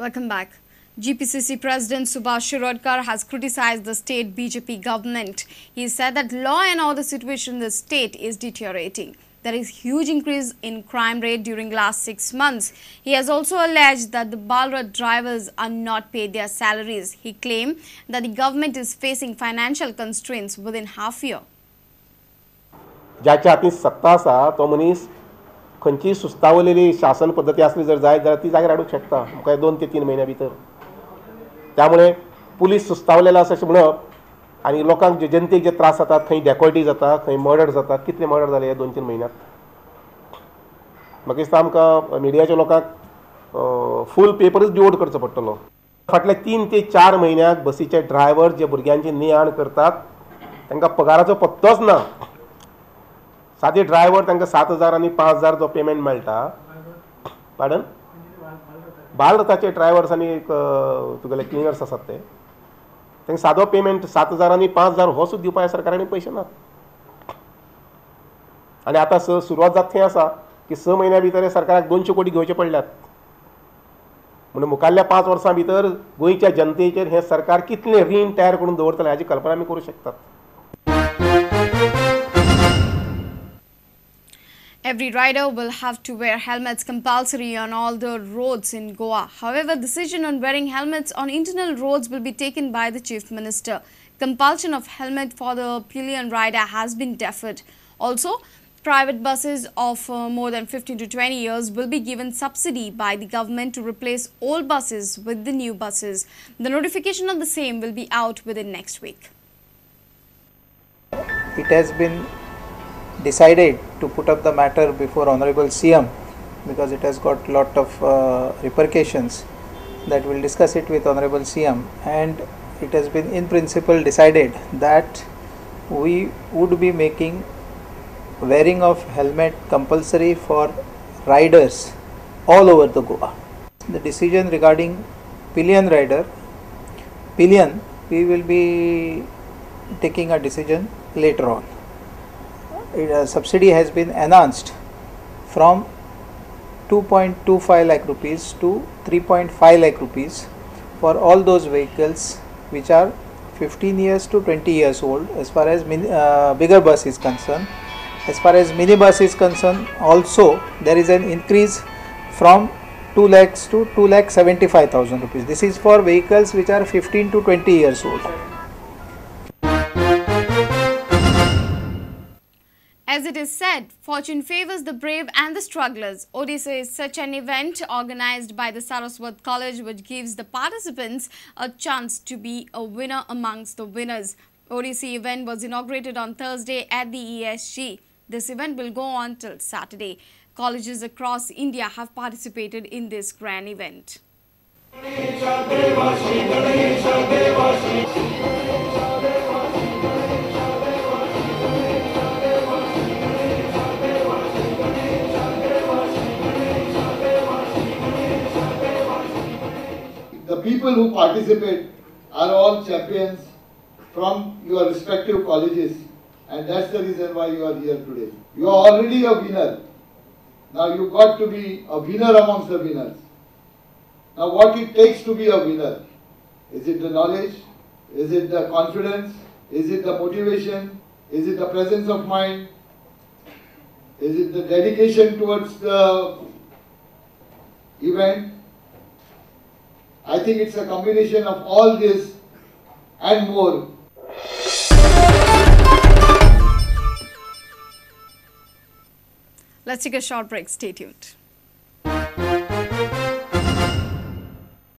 Welcome back. GPCC President Subhash Shirodkar has criticized the state BJP government. He said that law and order situation in the state is deteriorating. There is huge increase in crime rate during last 6 months. He has also alleged that the Balrath drivers are not paid their salaries. He claimed that the government is facing financial constraints within half year. ज्याच्या हातीन सत्ता आसा तो मनीस खंयची सुस्तावलेली शासन पद्दती आसली जर जायत जाल्यार ती जाग्यार हाडूंक शकता मुखार 2 ते 3 म्हयन्या भितर. त्यामुळे पुलीस सुस्तावलेला आसा अशें म्हणप आनी लोकांक जे जनतेक जे त्रास जातात, खंय डेकॉयटी जाता, खंय मर्डर जातात, कितले मर्डर जाले ह्या 2-3 म्हयन्यांत. म्हाका दिसता आमकां मिडियाच्या लोकांक फूल पेपरूच डिवोट करचो पडटलो. फाटल्या 3 ते 4 म्हयन्याक बसीचे ड्रायव्हर जे भुरग्यांची ने आण करतात तांकां पगाराचो पत्तोच ना. सादे ड्रायव्हर तांकां 7,000 आनी 5,000 जो पेमेंट मेळटा. पार्डन, बालरथाचे ड्रायव्हर्स आनी तुगेले क्लिनर्स आसात ते तांकां सादो पेमेंट 7,000 आनी 5,000 हो सुद्दां दिवपाक सरकारान पयशे नात. आनी आतां सुरवात जाता थंय आसा की 6 म्हयन्या भितर सरकाराक 200 कोटी घेवचे पडल्यात. म्हणून मुखारल्या 5 वर्सां भितर गोंयच्या जनतेचेर हें सरकार कितलें रीण तयार करून दवरतलें हाची कल्पना आमी करूं शकतात. Every rider will have to wear helmets compulsory on all the roads in Goa. However, decision on wearing helmets on internal roads will be taken by the Chief Minister. Compulsion of helmet for the pillion rider has been deferred. Also, private buses of more than 15 to 20 years will be given subsidy by the government to replace old buses with the new buses. The notification of the same will be out within next week. It has been decided to put up the matter before Honorable CM because it has got lot of repercussions, that we'll discuss it with Honorable CM, and it has been in principle decided that we would be making wearing of helmet compulsory for riders all over the Goa. The decision regarding pillion rider, pillion, we will be taking a decision later on. Subsidy has been announced from 2.25 lakh rupees to 3.5 lakh rupees for all those vehicles which are 15 years to 20 years old as far as bigger bus is concerned. As far as mini bus is concerned, also there is an increase from 2 lakhs to 2,75,000 rupees. This is for vehicles which are 15 to 20 years old. As it is said, fortune favors the brave and the strugglers. Odissi is such an event organized by the Saraswat College, which gives the participants a chance to be a winner amongst the winners. Odissi event was inaugurated on Thursday at the ESG. This event will go on till Saturday. Colleges across India have participated in this grand event. The people who participate are all champions from your respective colleges, and that's the reason why you are here today. You are already a winner. Now you got to be a winner amongst the winners. Now what it takes to be a winner? Is it the knowledge? Is it the confidence? Is it the motivation? Is it the presence of mind? Is it the dedication towards the event? I think it's a combination of all this and more. Let's take a short break. Stay tuned.